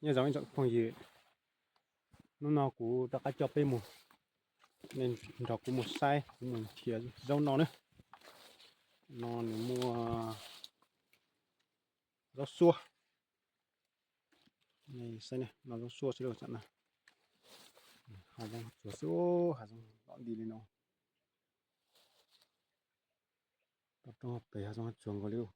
Nyob zoo ib tsoom phooj ywg, hnub no kuv rov qab coj peb mus, nej nrog kuv mus saib, kuv mus nrhiav zaub noj na. No nws muaj zaub xuab. Saib no zaub xuab xwb, hav zoov tsuag xwb, hav zoov loj nti li no. Tau roob pem hav zoov tsuag nkaus li.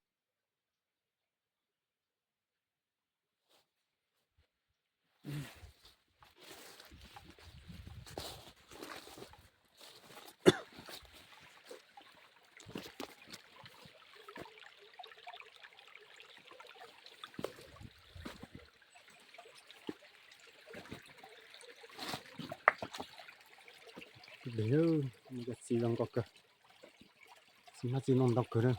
Deg, muaj cov txiv zoo nkauj kawg, txiv hmab txiv ntoo ntau kawg na.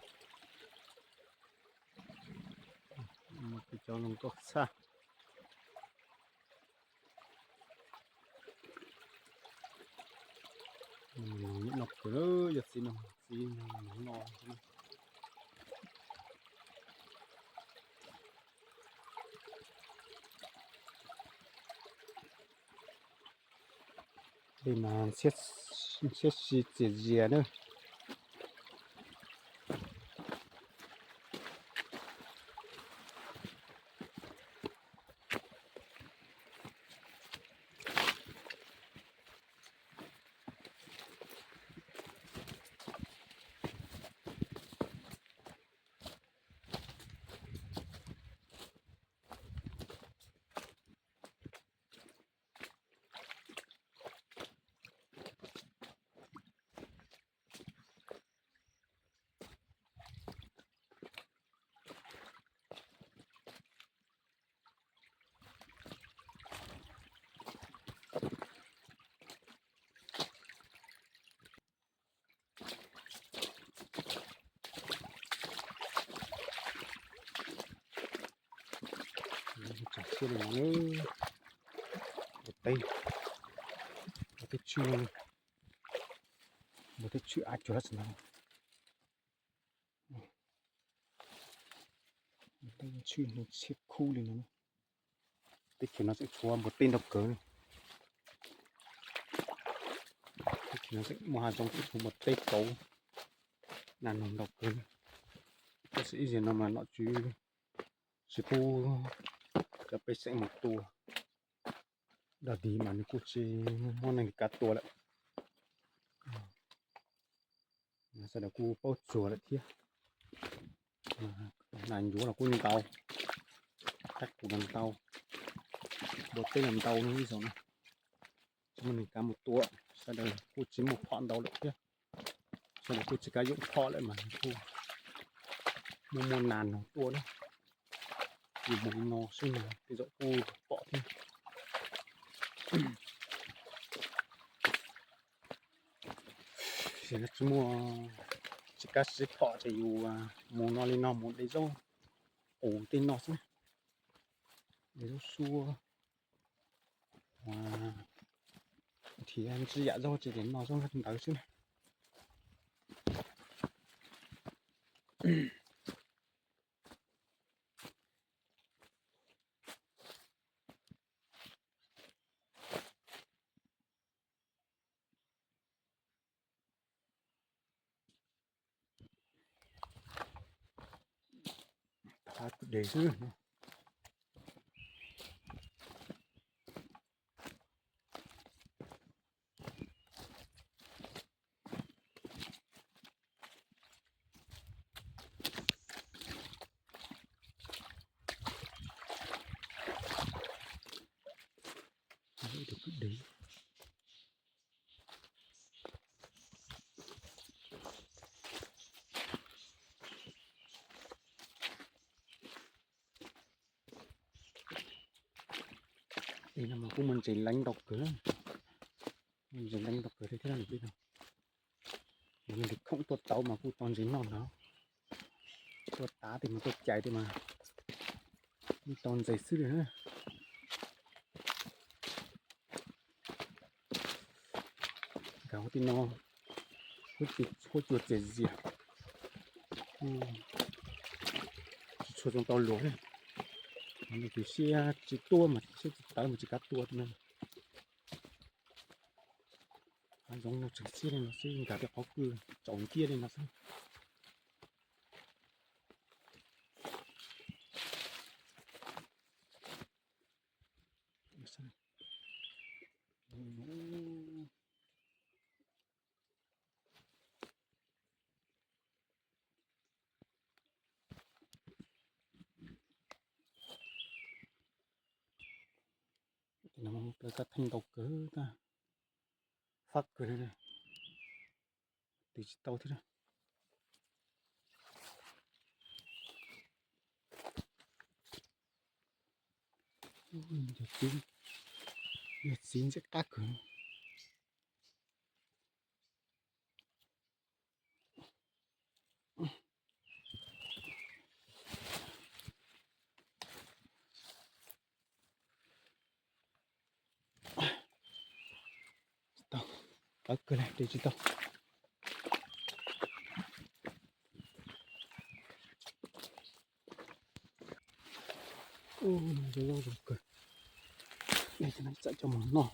Muaj cov zoo nkauj tshaj. No kawg, yog txiv no, txiv no no. Tej mas ntshiab si txias zias na. Tsam siab li no, npua teb, npua teb tswj, npua teb tswj av cuag tab sis no, npua teb tswj no tshiab khub li no. Teb chaws no tseem tshuav npua teb ntau kawg. Teb chaws no tseem muaj hav zoov tseem tshuav npua teb kauv, nas noog ntau kawg. Tab sis ib zaug no mas nom tswv tsis pub cov pej xeem mus tua. Dog dig mas nws kuj tsis muaj neeg kav tua lawm. Sawv daws kuj paub tsuag lawm thiab. Nas ncuav los kuj ntau, qaib qus los ntau, npua teb los ntau no ib zaug no. Tsis muaj neeg kav mus tua, sawv daws kuj tsis muaj phom ntau lawm thiab. Sawv daws kuj tsis kav yoom phom lawm mas kuj muaj muaj nas noog tua na. Yus mus li no xwb mas tej zaum kuj pom thiab. Tsis muaj, tsis kav siv phom ces yus mus no li no mus de zaub qus tej no xwb, de zaub xuab, nrhiav ntsib yam zaub ces no zaub ntawd xwb na. Thab de xwb. Tus kwj deg. Tej no mas kuj muaj ntses leeb ntau kawg, muaj ntses leeb ntau kawg thiab thiab no. Yog leej twg khoom tuaj tauv mas kuj tau ntses noj no, tuaj tav tej mas tuaj cais tej mas kuj tau ntses xwb li na. Nkag hauv tej no, huab cua txias zias, tsis tshua zoo tau luam thiab. Nws tus siab tsis tuaj mas, siab tsis tawv mas tsis kav tua no. Hav zoov no tseem siab li no xwb, nkag rau qhov kwj tsaus ncia li no xwb. Plaws kab theej ntau kawg, fab kawg li, tiv tsis tau thiab. Yog txiv ntxim qab kawg. Tsis tau, qawv kawg li, tiv tsis tau. Ub, zoo zoo kawg. Txawm coj mus noj.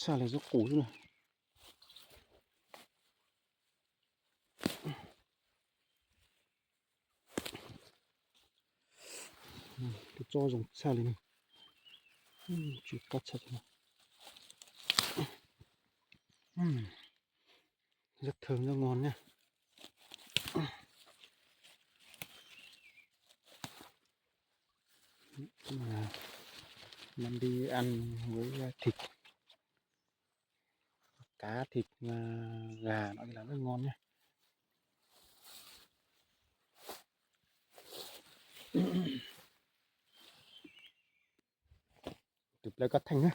Tshaj li zuj qus xwb na. Tus tsob zoo tshaj li ne. Tsw qab tshaj li. Rất thơm, rất ngon nhá. Mang đi ăn với thịt cá, thịt gà nó là rất ngon nhá. Tus plaws kab theej na.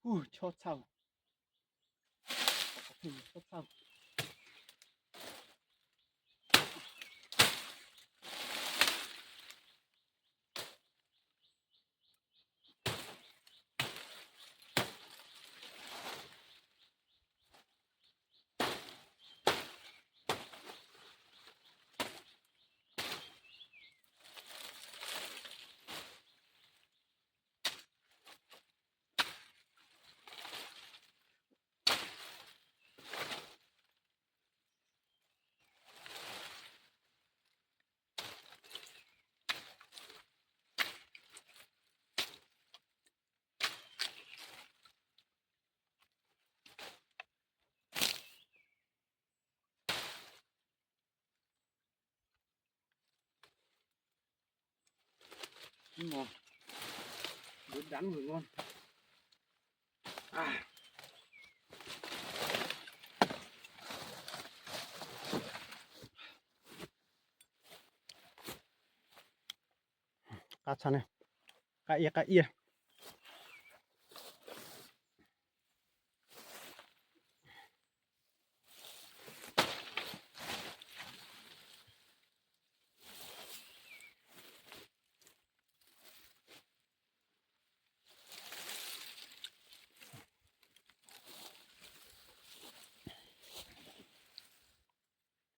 Kuj chob txhawj, chob txhawj. Ib mos, dub dab mus no. Qab tshaj ne, qab iab qab iab.